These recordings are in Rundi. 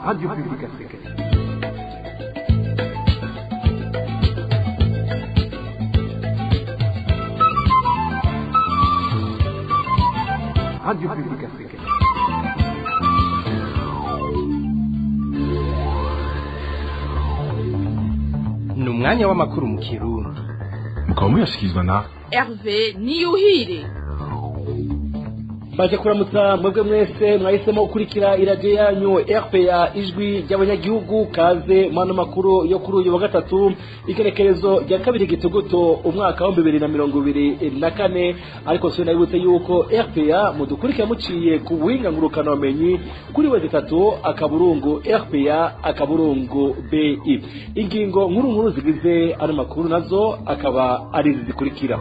Radio Publique Africaine. Radio Publique Africaine. Ni umwanya w'amakuru mu Kirundi. Mukaba muyashyikirizwa na Hervé Niyuhire. Baje kuramutsa mwebwe mwese mwahisemo gukurikira iradiyo yanyu RPA, Ijwi ry'Abanyagihugu. Kaze mwana makuru yo kuri uyu wa gatatu, igerekerezo rya 2 Gituguto, umwaka wa 2024. Ariko so nabibutse yuko RPA mudukurikira muciye ku buhinga ngurukana bumenyi kuri w3.rpa.bi. Ingingo nkuru nkuru zigize ano makuru nazo akaba ari izi zikurikira: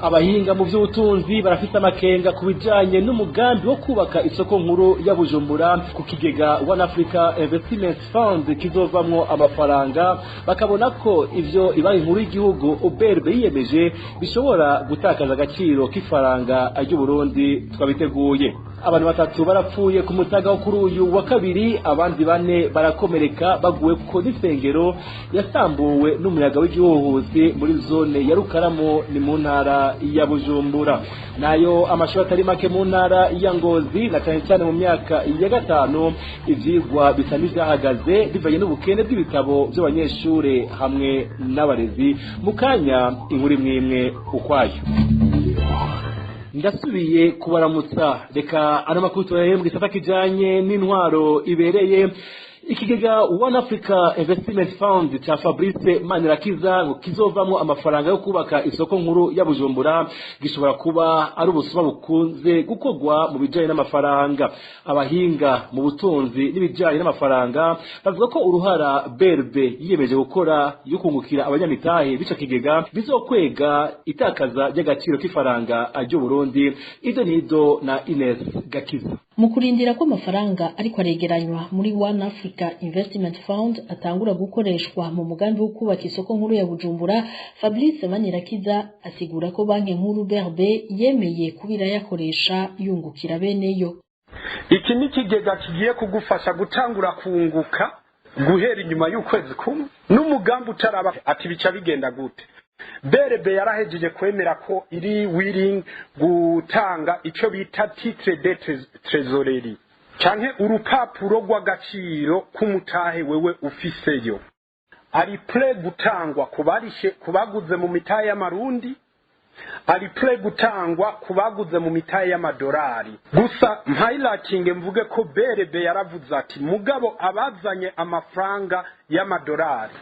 Abahinga mu by'ubutunzi barafite amakenga ku bijanye n'umugambi wo kubaka isoko nkuru ya Bujumbura ku kigega One Africa Investment Fund kizovamwo amafaranga, bakabona ko ivyo ibanki nkuru y'igihugu UBRB yiyemeje bishobora gutakaza agaciro k'ifaranga ry'u Burundi. Twabiteguye. Abantu batatu barapfuye ku mutaga wo kuri uyu wa kabiri, abandi bane barakomereka baguwe ku n'isengero yasambuwe n'umuyaga w'igihuhusi muri zone ya Rukaramo, ni mu ntara ya Bujumbura. Nayo amashuri atari make mu ntara ya Ngozi, na cyane cyane mu myaka ya gatanu, ivyigwa bisa n'ivyahagaze bivanye n'ubukene bw'ibitabo by'abanyeshure hamwe n'abarezi. Mu kanya inkuru imwe ukwayo. Ndasubiye kubaramutsa. Reka ano makuru tuyahere mu gisata kijanye n'intwaro ibereye. Ikigega One Africa Investment Fund cha Fabrice Manirakiza ngo kizovamwo amafaranga yo kubaka isoko nkuru ya Bujumbura gishobora kuba ari ubusuma bukunze gukorwa mu bijanye n'amafaranga. Abahinga mu butunzi n'ibijanye n'amafaranga bavuga ko uruhara BRB yiyemeje gukora yo kungukira abanyamitahe b'ico kigega bizokwega itakaza ry'agaciro k'ifaranga ry'u Burundi. Ido nido na Ines Gakiza. Mu kurindira ko amafaranga ariko aregeranywa muri One Africa Investment Fund atangura gukoreshwa mu mugambi wo kubaka isoko nkuru ya Bujumbura, Fabrice Manirakiza asigura ko banki nkuru BRB yemeye kubira yakoresha yungukira beneyo. Iki ni ikigega kigiye kugufasha gutangura kunguka guhera inyuma y'ukwezi kumwe n'umugambi utaraba. Ati bica bigenda gute? BRB yarahejeje kwemera ko iri willing gutanga ico bita titre de trésorerie, canke urupapuro rw'agaciro k'umutahe wewe ufiseyo, ari prêt gutangwa kubarishe kubaguze mu mitahe y'amarundi, ari prêt gutangwa kubaguze mu mitahe y'amadolari. Gusa mpayilatinge mvuge ko BRB yaravuze ati mugabo abazanye amafaranga y'amadolari,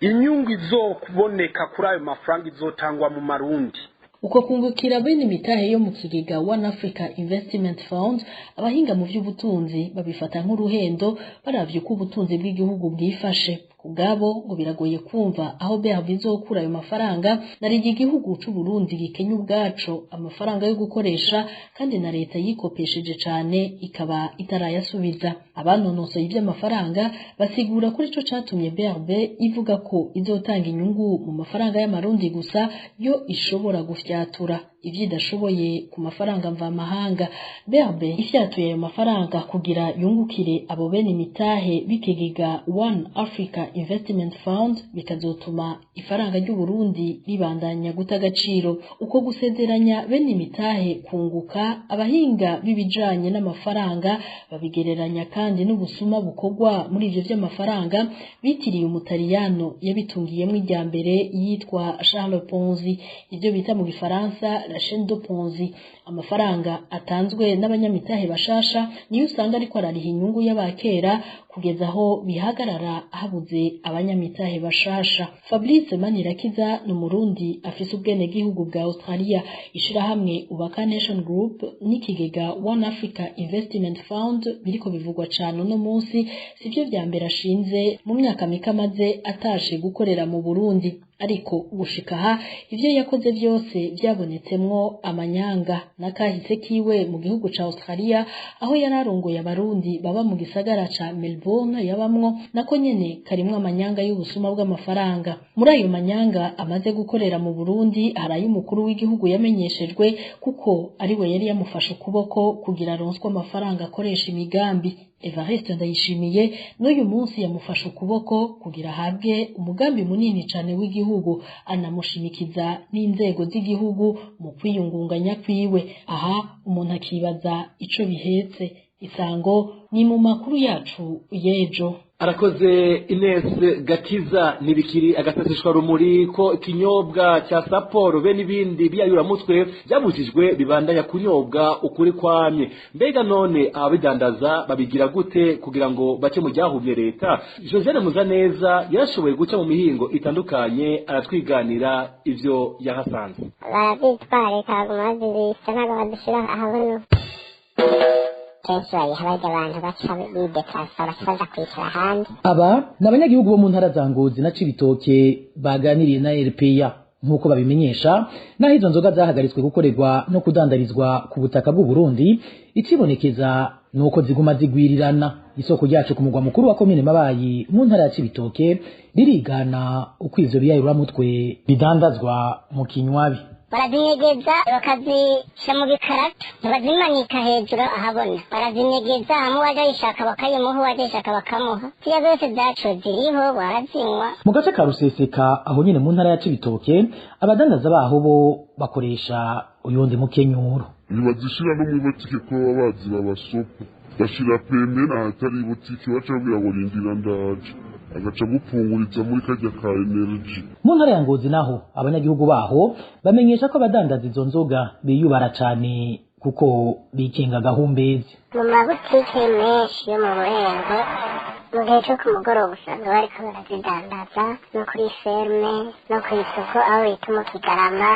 inyungu izoboneka kuri ayo mafaranga izotangwa mu marundi. Uko kungukira bene imitahe yo mu kigega One Africa Investment Fund, abahinga mu by'ubutunzi babifata nk'uruhendo baravye uko ubutunzi bw'igihugu bwifashe. Kubwabo ngo biragoye kumva aho BRB izokura ayo mafaranga, narigi igihugu c'u Burundi gikenya ubwaco amafaranga yo gukoresha, kandi na leta yikopesheje cane ikaba itarayasubiza. Abanonosoye ivy'amafaranga basigura ko ico catumye BRB ivuga ko izotanga inyungu mu mafaranga y'amarundi gusa, yo ishobora gufyatura ivyo idashoboye ku mafaranga mvamahanga. BRB ifyatuye ayo mafaranga kugira yungukire abo bene imitahe b'ikigega One Africa Investment Fund, bikazotuma ifaranga ry'u Burundi ribandanya guta agaciro. Uko gusezeranya bene imitahe kunguka, abahinga b'ibijanye n'amafaranga babigereranya kandi n'ubusuma bukorwa muri ivyo vy'amafaranga bitiriye umutaliyano yabitungiyemwo irya mbere yitwa Charles Ponzi, ivyo bita mu gifaransa la chaîne de Ponzi. Amafaranga atanzwe n'abanyamitahe bashasha niyo usanga ariko arariha inyungu y'abakera kugeza aho bihagarara habuze abanyamitahe bashasha. Fabrice Manirakiza ni umurundi afise ubwenegihugu bwa Australia. Ishirahamwe Ubaka Nation Group n'ikigega One Africa Investment Fund biriko bivugwa cane uno munsi sivyo vya mbere ashinze mu myaka mike amaze atashe gukorera mu Burundi, ariko gushika aha ivyo yakoze vyose vyabonetsemwo amanyanga. N'akahise kiwe mu gihugu ca Australia, aho yararongoye abarundi baba mu gisagara ca Melbourne yabamwo, nako nyene karimwo amanyanga y'ubusuma bw'amafaranga. Muri ayo manyanga amaze gukorera mu Burundi hari ay'umukuru w'igihugu yamenyeshejwe, kuko ariwe yari yamufashe ukuboko kugira aronswe amafaranga akoresha imigambi. Evariste Ndayishimiye n'uyu munsi yamufashe ukuboko kugira ahabwe umugambi munini cane w'igihugu, anamushimikiza n'inzego z'igihugu mu kwiyungunganya kwiwe. Aha umuntu akibaza ico bihetse. Isango ni mu makuru yacu y'ejo. Arakoze Ines Gakiza. Nibikiri agasasishwa rumuri ko ikinyobwa cya Saporo be n'ibindi biyayuramutwe byabujijwe bibandanya kunyobwa ukuri kwamye. Mbega none ababidandaza babigira gute kugira ngo bace mu ryahumye leta? Josiane Muzaneza yarashoboye guca mu mihingo itandukanye, aratwiganira ivyo yahasanze. Barazitwarika, baguma bazibitsa, ntabwo bazishira ahabona. Kenshi bayiha barya abantu baca bidekasa, baca baja kwicara ahandi. Aba ni abanyagihugu bo mu ntara za Ngozi na Cibitoke baganiriye na RPA. Nk'uko babimenyesha, naho izo nzoga zahagaritswe gukorerwa no kudandarizwa ku butaka bw'u Burundi, ikibonekeza nuko ziguma zigwirirana. Isoko ryacu ku mugwa mukuru wa komine Mabayi mu ntara ya Cibitoke ririgana uko ivyo biyayuramutwe bidandazwa mu kinywabi. Barazinyegeza, bakazishyira mu bikarato, ntibazimanika hejuru ahabona. Barazinyegeza, hamwe uwajya ayishaka bakayimuha, uwajya ayishaka bakamuha. Ziriya zose zacu ziriho, barazinywa. Mu gace ka Ruseseka, aho nyene mu ntara ya Cibitoke, abadandaza baho bo bakoresha uyundi mukenyuro. Ntibazishira no mu butike ko baba bazi babasopa, bashira pembeni ahatari ibutike, baca babwira ngo rindira ndaje, agaca gupfunguriza muri karya ka energy. Mu ntara ya Ngozi naho, abanyagihugu baho bamenyesha ko abadandaza izo nzoga biyubara cane kuko bikinga gahumbezi. Mu mabutike menshi yo mu Burengo, mu gihe cyo ku mugoroba usanga bariko barazidandaza, no kuri ferme no ku isoko aho bita mu Kigarama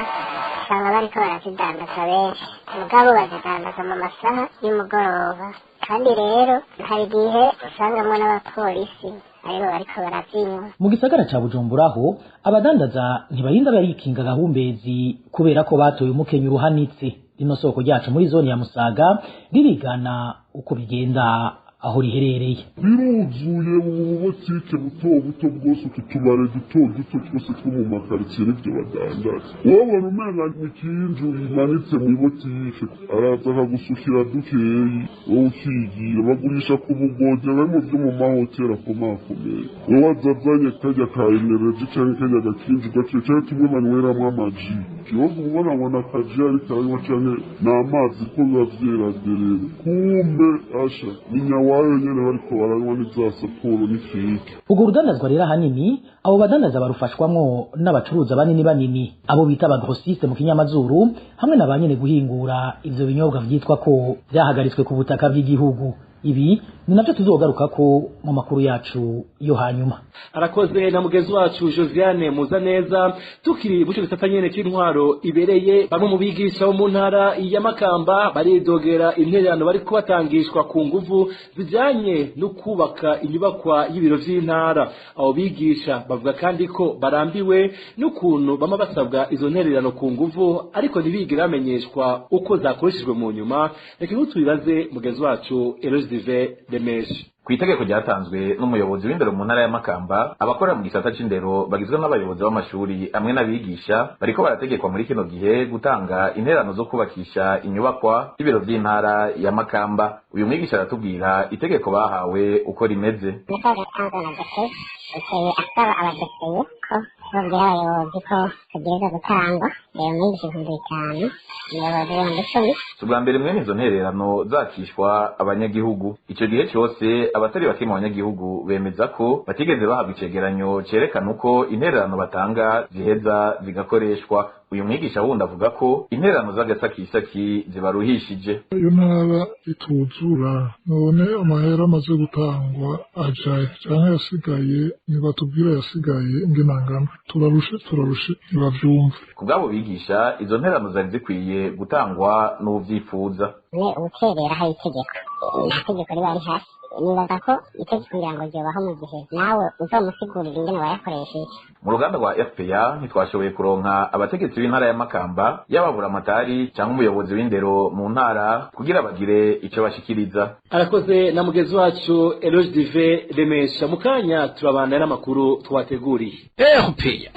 usanga bariko barazidandaza benshi. Mugabo bazidandaza mu masaha y'umugoroba, kandi rero hari igihe usangamwo n'abapolisi aribo bariko barazinywa. Mu gisagara ca Bujumbura ho, abadandaza ntibarinda barikinga gahumbezi kubera ko batoye umukenyi uruhanitse. Rino soko ryacu muri zone ya Musaga ririgana uko bigenda aho riherereye. Biruzuye mu bubotike buto buto bwose, utu tubare duto duto twose two mu makaritsiye nivyo badandaza. Wobona umenga ni ikinju bimanitse mw'ibotike, araza akagusukira dukeyi, wowe ukigira. Bagurisha ku bugode bari mu vyo mu mahoteli akomakomeye. Wowe aza azanye karya ka energy canke karya gakinju gaciye canke tumwe banyweramwo amaji. Kiwoga ubona ngo ni akaji ariko aranywa canke ni amazi ko biba vyeraderere, kumbe asha ni nyawayo nyene bariko baranywa n'iza Saporo n'ikeke. Urwo rudandazwa rero ahanini abo badandaza barufashwamwo n'abacuruza banini banini, abo bita abagrosiste mu kinyamazuru, hamwe na ba nyene guhingura ivyo binyobwa vyitwa ko vyahagaritswe ku butaka bw'igihugu. Ibi ni navyo tuzogarukako mu makuru yacu yo hanyuma. Arakoze na mugenzi wacu Josiane Muzaneza. Tukiri buco gisata nyene c'intwaro ibereye, bamwe mu bigisha bo mu ntara ya Makamba baridogera intererano bariko batangishwa ku nguvu zijanye no kubaka inyubakwa y'ibiro vy'intara. Abo bigisha bavuga kandi ko barambiwe n'ukuntu bama basabwa izo ntererano ku nguvu, ariko ntibigere bamenyeshwa uko zakoreshejwe mu nyuma. Reka inkuru tubibaze mugenzi wacu Eloge Dive Demeshi. Ku itegeko ryatanzwe n'umuyobozi w'indero mu ntara ya Makamba, abakora mu gisata c'indero bagizwe n'abayobozi b'amashuri hamwe n'abigisha bariko barategekwa muri kino gihe gutanga intererano zo kubakisha inyubakwa y'ibiro vy'intara ya Makamba. Uyu mwigisha aratubwira itegeko bahawe uko rimeze. Amafaranga yatanzwe na depeye iteye asaba abadepeye ko babwira abayobozi ko tegereza gutangwa rero mwigisha 5000, umuyobozi 10,000. Si ubwa mbere mwene izo ntererano zakishwa abanyagihugu. Ico gihe cose abatari bake mu banyagihugu bemeza ko batigeze bahabwa icegeranyo cerekana uko intererano batanga ziheza zigakoreshwa. Uyu mwigisha wundi avuga ko intererano z'agasakisaki zibaruhishije. Iyo ntara ituzura, none amahera amaze gutangwa ajaye canke yasigaye? Ntibatubwira yasigaye ingene angana. Turarushe, turarushe, ntibavyumva. Ku bw'abo bigisha, izo ntererano zari zikwiye gutangwa n'uwuvyifuza. Ne ubukerera hari itegeko, nta tegeko riba rihari. Nibaza ko itegeko kugira ngo ryobaho mu gihe nawe uzomusigurira ingene wayakoresheje. Mu ruganda rwa FPA ntitwashoboye kuronka abategetsi b'intara ya Makamba, yaba Buramatari cyangwa umuyobozi w'indero mu ntara, kugira bagire ico bashikiriza. Arakoze na mugenzi wacu Eloge Dive Remesha. Mu kanya turabandanya n'amakuru twateguriye. RPA.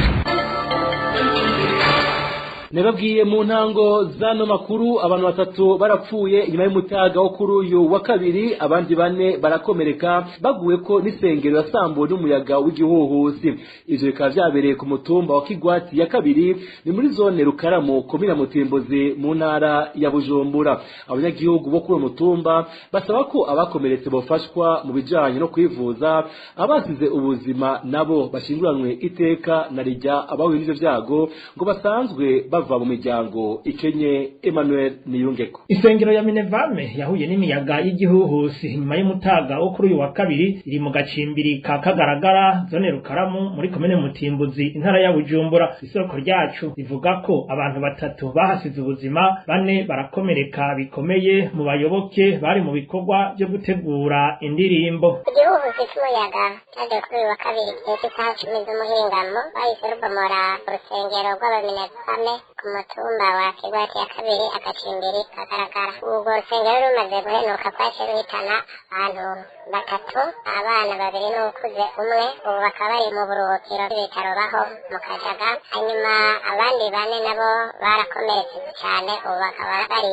Nababwiye mu ntango zano makuru abantu batatu barapfuye inyuma y'umutaga wo kuri uyu wa kabiri, abandi bane barakomereka baguye ko n'isengero yasambuwe n'umuyaga w'igihuhusi. Ivyo bikaba vyabereye ku mutumba wa Kigwati ya kabiri, ni muri zone Rukaramu, komine Mutimbuzi, mu ntara ya Bujumbura. Abanyagihugu bo kuri uwo mutumba basaba ko abakomeretse bofashwa mu bijanye no kwivuza, abasize ubuzima nabo bashinguranwe iteka na rijya abahuye n'ivyo vyago ngo basanzwe bava mu miryango ikenye. Emmanuel Niyungeko. Isengero ya Minevame yahuye n'imiyaga y'igihuhusi nyuma y'umutaga wo kuri uyu wa kabiri iri mu gacimbiri ka Kagaragara, zone Rukaramu, muri komine Mutimbuzi, intara ya Bujumbura. Isoko ryacu rivuga ko abantu batatu bahasize ubuzima, bane barakomereka bikomeye mu bayoboke bari mu bikorwa byo gutegura indirimbo. Igihuhusi c'umuyaga cyaje kuri uyu wa kabiri igihe cy'isaha 10 z'umuhingamo, bahise rubomora urusengero rw'abaminevame ku mutumba wa Kigwati ya kabiri, agacimbiri Kagaragara. Urwo rusengero rumaze guhenuka kwaciye ruhitana abantu batatu, abana babiri n'uwukuze umwe, ubu bakaba bari mu buruhukiro bw'ibitaro baho mu Kajaga. Hanyuma abandi bane nabo barakomeretse cyane, ubu bakaba bari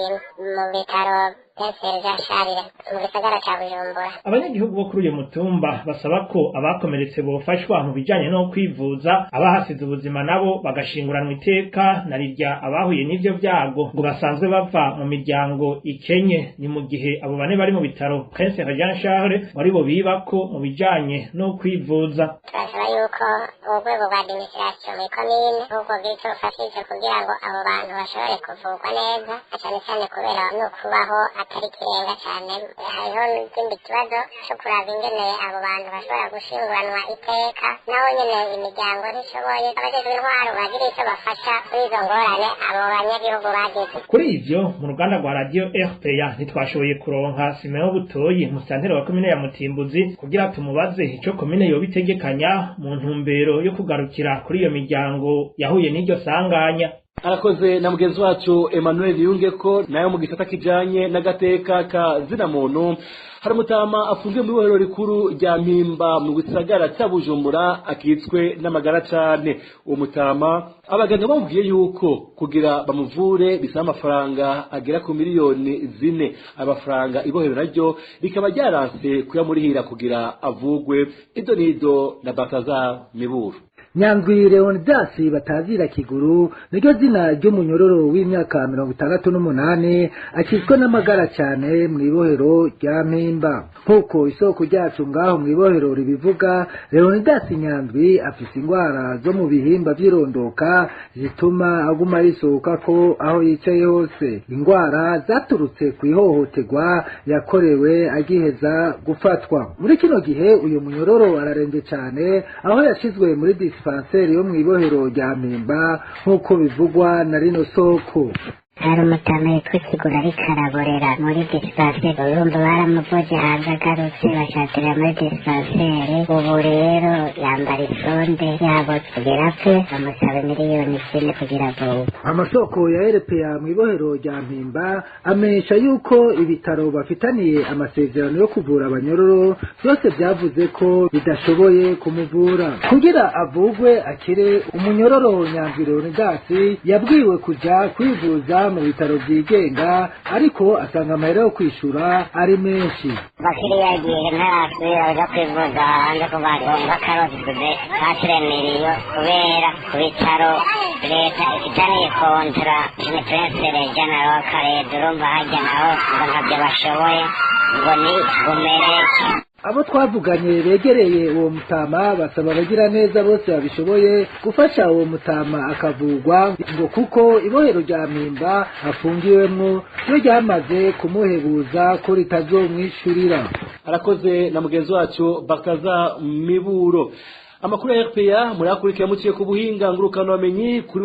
mu bitaro mu gisagara ca Bujumbura. Abanyagihugu bo kuri uyu mutumba basaba ko abakomeretse bofashwa mu bijanye no kwivuza, abahasize ubuzima nabo bagashinguranwa iteka na rirya abahuye n'ivyo vyago ngo basanzwe bava mu miryango ikenye. Ni mu gihe abo bane bari mu bitaro Prince Jean Charles wari bo bibako mu bijanye no kwivuza. Turasaba yuko urwego rwa administration muri komine ahubwo bw'ico rufashije kugira ngo abo bantu bashobore kuvurwa neza, cane cane kubera no kubaho atari kirenga cyane. Hariho n'ikindi kibazo cyo kuraba ingene abo bantu bashobora gushinguranwa iteka, naho nyene imiryango ntishoboye. Abajejwe intwaro bagira ico bafasha kuri izo ngorane abo banyagihugu bagize. Kuri ivyo, mu ruganda rwa radio RPA ntitwashoboye kuronka Simeon Butoyi, musanteri wa komine ya Mutimbuzi, kugira tumubaze ico komine yoba itegekanya mu ntumbero yo kugarukira kuri iyo miryango yahuye n'iryo sanganya. Arakoze na mugenzi wacu Emmanuel Yungeko. Nayo mu gisata kijanye n'agateka ka zina muntu, hari umutama afungiwe mu ibohero rikuru rya Mpimba mu gisagara ca Bujumbura akitswe n'amagara cane. Uwo mutama abaganga bamubwiye yuko kugira bamuvure bisaba amafaranga agera ku 4 miliyoni. Amafaranga ibohero naryo rikaba ryaranse kuyamurihira kugira avugwe. Ido nido na Bataza Miburu. Nyandwi Leonidas batazira Kiguru niryo zina ry'umunyororo w'imyaka 68 akizwe n'amagara cyane mu ibohero rya Mpimba. Nk'uko isoko ryacu ngaho mu ibohero ribivuga, Leonidas Nyandwi afise ingwara zo mu bihimba vy'irondoka zituma aguma yisohoka ko aho yicaye hose, ingwara zaturutse ku ihohoterwa yakorewe agiheza gufatwa. Muri kino gihe uyu munyororo ararembye cyane, aho yashizwe muri dispanseri yo mu ibohero rya Mpimba, nk'uko bivugwa na rino soko. Hari umutama yitwa Kigura ariko araborera muri dispanseri. Urumva baramuvuje hanze, agarutse bashatira muri dispanseri. Ubu rero yambara isonde yabo kugira apfe, bamusaba 4 miliyoni kugira avurwe. Amasoko ya RPA mu ibohero rya Mpimba amenyesha yuko ibitaro bafitaniye amasezerano yo kuvura abanyororo byose byavuze ko bidashoboye kumuvura kugira avugwe akire. Umunyororo Nyandwi Leonidas yabwiwe kuja kwivuza mu bitaro byigenga, ariko asanga amahera yo kwishura ari menshi. Bakiriya gihe ntarasubira uja kwivuza hanze kuva karoti tuze katiremiriyo, kubera ku bitaro leta ifitaniye contrat ni Prince General w'akarere. Urumva hajya naho ngo ntabyo bashoboye, ngo ni gumereke. Abo twavuganye begereye uwo mutama basaba abagira neza bose babishoboye gufasha uwo mutama akavugwa, ngo kuko ibohero rya Mpimba afungiwemwo ryo ryamaze kumuhebuza ko ritazomwishurira. Arakoze na mugenzi wacu Bakaza Miburo. Amakuru ya RPA murakurikira muciye ku buhinga ngurukano bamenyi kuri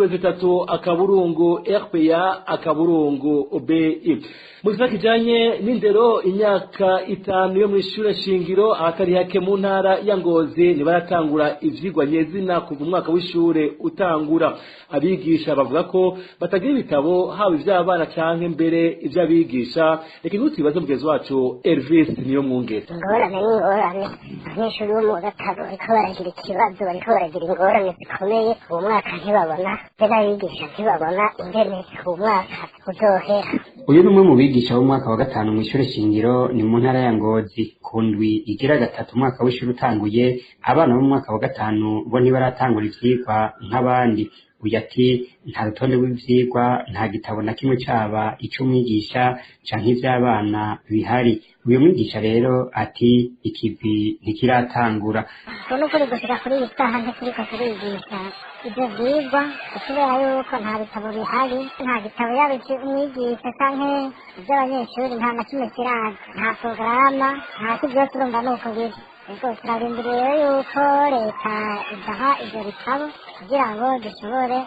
w3.rpa.bi. Mu gisata kijanye n'indero, imyaka 5 yo mw'ishure shingiro ahatari hake mu ntara ya Ngozi ntibaratangura ivyigwa nyezina kuva umwaka w'ishure utangura. Abigisha bavuga ko batagira ibitabo, haba ivy'abana canke mbere ivy'abigisha. Reka inkuru tuyibaze mugenzi wacu Elvis Niyo Mwungere. Ingorane n'ingorane, abanyeshuri bo mu wa gatanu bariko baragira ikibazo, bariko baragira ingorane zikomeye. Uwo mwaka ntibabona, be n'abigisha ntibabona ingene uwo mwaka uzohera. Uyu ni umwe mu bigisha b'umwaka wa gatanu mw'ishure shingiro, ni mu ntara ya Ngozi. Ku ndwi igira gatatu umwaka w'ishure utanguye, abana bo mu mwaka wa gatanu bo ntibaratangura ivyigwa nk'abandi. Uyu ati nta rutonde rw'ivyigwa, nta gitabo na kimwe caba ic'umwigisha canke ivy'abana bihari. Uyu mwigisha rero ati ikivi ntikiratangura. Ubu ni ukuri gushika kuri iyi saha ntituriko turigisha ivyo vyigwa, kubera yuko nta bitabo bihari, nta gitabo yaba icy'umwigisha canke ivy'abanyeshuri, nta na kimwe kiraza, nta porogaramu, nta ki, vyose urumva ni uko biri. Ubwo turarindiriye rero yuko leta idaha ivyo bitabo kugira ngo dushobore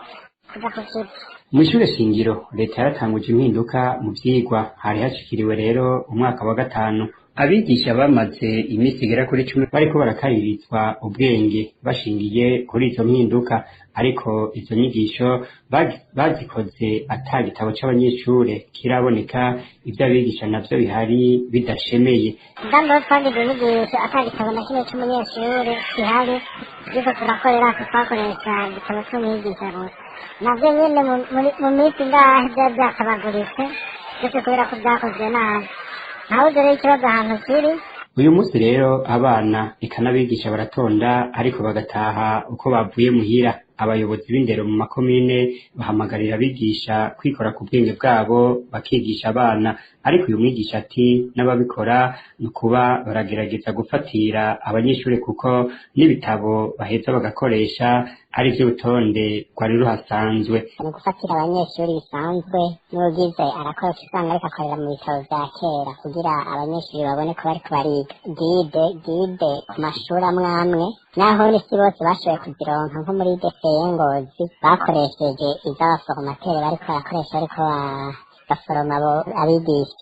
kuja ku kivi. Mw'ishure shingiro leta yaratanguje impinduka mu vyigwa, hari hashikiriwe rero umwaka wa gatanu. Abigisha bamaze iminsi igera kuri 10 bariko barakaririzwa ubwenge bashingiye kuri izo mpinduka, ariko izo nyigisho bazikoze ata gitabo c'abanyeshure kiraboneka, ivyo abigisha navyo bihari bidashemeye. Umugambi wo twagize inyigisho ata gitabo na kimwe c'umunyeshure gihari, turiko turakorera twakoresha igitabo c'umwigisha gusa, navyo nyene mu minsi ingahe vyari vyakabaguritse byose kubera ko vyakozwe nabi. Ntawuzi rero ikibazo ahantu kiri. Uyu munsi rero abana eka n'abigisha baratonda, ariko bagataha uko bavuye muhira. Abayobozi b'indero mu makomine bahamagarira abigisha kwikora ku bwenge bwabo bakigisha abana, ariko uyu mwigisha ati n'ababikora ni ukuba baragerageza gufatira abanyeshuri, kuko n'ibitabo baheza bagakoresha ari ivy'urutonde rwari ruhasanzwe. Ni ugufatira abanyeshuri bisanzwe, n'ugize arakoresha usanga ariko akorera mu bitabo vya kera kugira abanyeshuri babone ko bariko bariga. Guide ku mashuri amwe amwe, naho ni si bose bashoboye kuzironka, nko muri DCE Ngozi bakoresheje iz'abaformateri bariko barakoresha, bariko baforoma abo abigisha.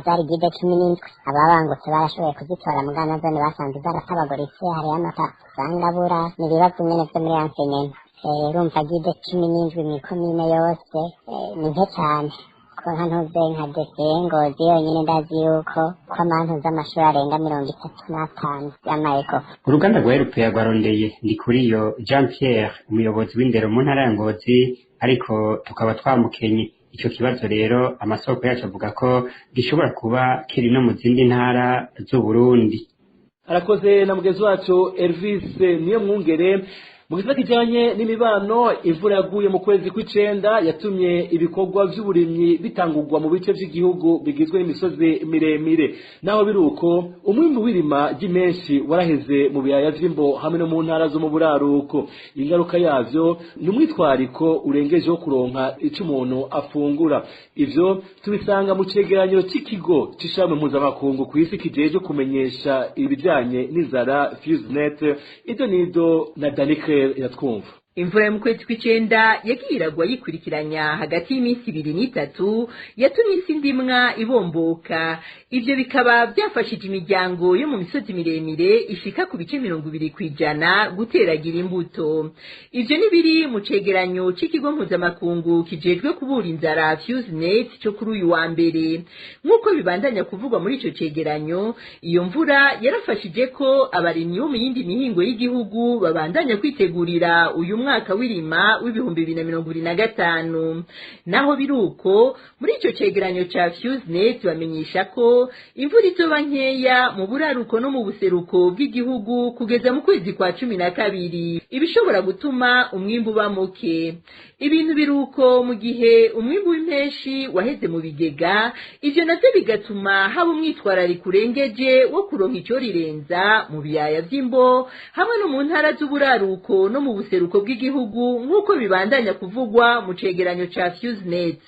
Zari guide 17, ababangutse barashoboye kuzitora, mugabo nazo basanze zaratabaguritse, hariho amata usanga abura. Ni ibibazo nyene vyo muri enseignement. Urumva guide 17 mw'ikomine yose ni nke cane, kuko nka ntuze nka DCE Ngozi yonyene ndazi yuko ko amantu z'amashuri arenga 35 y'amayeko. Uruganda rwa RPA rwarondeye Ndikuriyo Jean Pierre, umuyobozi w'indero mu ntara ya Ngozi, ariko tukaba twamukenye. Ico kibazo rero amasoko yacu avuga ko gishobora kuba kiri no mu zindi ntara z'Uburundi. Arakoze na mugenzi wacu Elvis niyo mwungere. Mu gisata kijanye n'imibano, imvura yaguye mu kwezi kw'icenda yatumye ibikorwa vy'uburimyi bitangurwa mu bice vy'igihugu bigizwe n'imisozi miremire. Naho biruko, umwimbu w'irima ry'imenshi waraheze mu biyaya vy'Imbo hamwe no mu ntara zo mu buraruko. Ingaruka yavyo ni umwitwariko urengeje wo kuronka ico umuntu afungura. Ivyo tubisanga mu cegeranyo c'ikigo c'ishirahamwe mpuzamakungu kw'isi kijejwe kumenyesha ibijanye n'inzara, FEWS NET. Ibyo nido na Danicre iratwumva. Imvura yo mu kwezi kw'icenda yagiye iragwa yikurikiranya hagati y'iminsi 2 n'3, yatumye isi ndimwa ibomboka. Ivyo bikaba byafashije imiryango yo mu misozi miremire ishika ku bice 20% guteragira imbuto. Ivyo ni biri mu cegeranyo c'ikigo mpuzamakungu kijejwe kubura inzara, FEWS NET, cyo kuri uyu wa mbere. Nk'uko bibandanya kuvugwa muri ico cegeranyo, iyo mvura yarafashije ko abarimyi bo mu yindi mihingo y'igihugu babandanya kwitegurira uyu mwaka w'irima w'2025. Naho biruko, muri ico cegeranyo ca FEWS NET bamenyesha ko imvura izoba nkeya mu buraruko no mu buseruko bw'igihugu kugeza mu kwezi kwa 12, ibishobora gutuma umwimbu uba muke. Ibintu biruko mu gihe umwimbu w'impeshi waheze mu bigega, ivyo navyo bigatuma haba umwitwarariko urengeje wo kuronka ico rirenza mu biyaya vy'Imbo hamwe no mu ntara z'uburaruko no mu buseruko bw'igihugu, nk'uko bibandanya kuvugwa mu cegeranyo ca FEWS NET.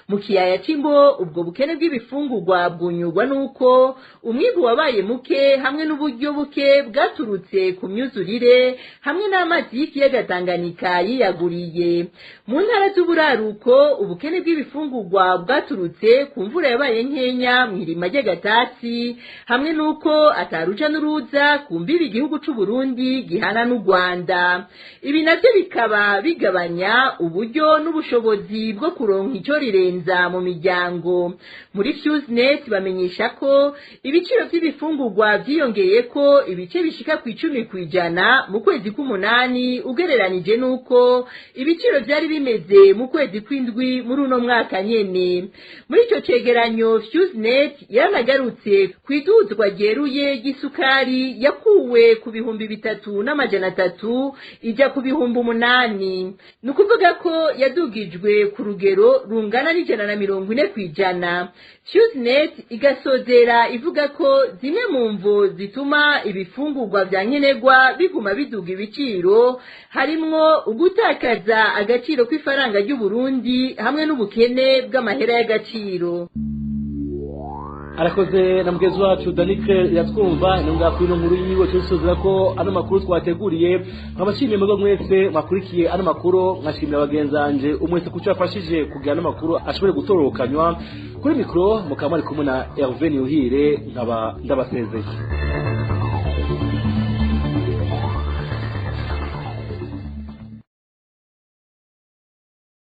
Mu kiyaya c'Imbo, ubwo bukene bw'ibifungurwa bwunyurwa n'uko umwimbu wabaye muke hamwe n'uburyo buke bwaturutse ku myuzurire hamwe n'amazi y'ikiyaga Tanganyika yiyaguriye. Mu ntara z'uburaruko, ubukene bw'ibifungurwa bwaturutse ku mvura yabaye nkenya mw'irima ry'agatasi hamwe n'uko ataruja n'uruza ku mbibi igihugu c'u Burundi gihana n'u Rwanda. Ibi navyo bikaba bigabanya uburyo n'ubushobozi bwo kuronka ico rirenza mu miryango. Muri Fuse bamenyesha ko ibiciro by'ibifungurwa byiyongeye ko ibice bishika ku 10% mu kwezi k'umunani ugereranije nuko ibiciro byari bimeze mu kwezi kw'indwi muri uno mwaka nyene. Muri ico cegeranyo Fuse yaranagarutse kwiduzwa ryeruye ry'isukari yakuwe ku 3,300 ijya ku 8,000, ni ukuvuga ko yadugijwe ku rugero rungana n'140%. Fuse igasozera ivuga ko zimwe mu mvo zituma ibifungurwa vya nkenerwa biguma biduga ibiciro harimwo ugutakaza agaciro kw'ifaranga ry'u Burundi hamwe n'ubukene bw'amahera y'agaciro. Arakoze na mugenzi wacu Danike yatwumva intunga kuri ino nkuru yiwe. Tubisuzira ko ano makuru twateguriye, nkabashimiye mwebwe mwese mwakurikiye ano makuru, nkashimira bagenzanje umwese kuco yafashije kugira ano makuru ashobore gutororokanywa. Kuri mikoro mukaba mwari kumwe na Hervé Niyuhire, nkaba ndabasezeye.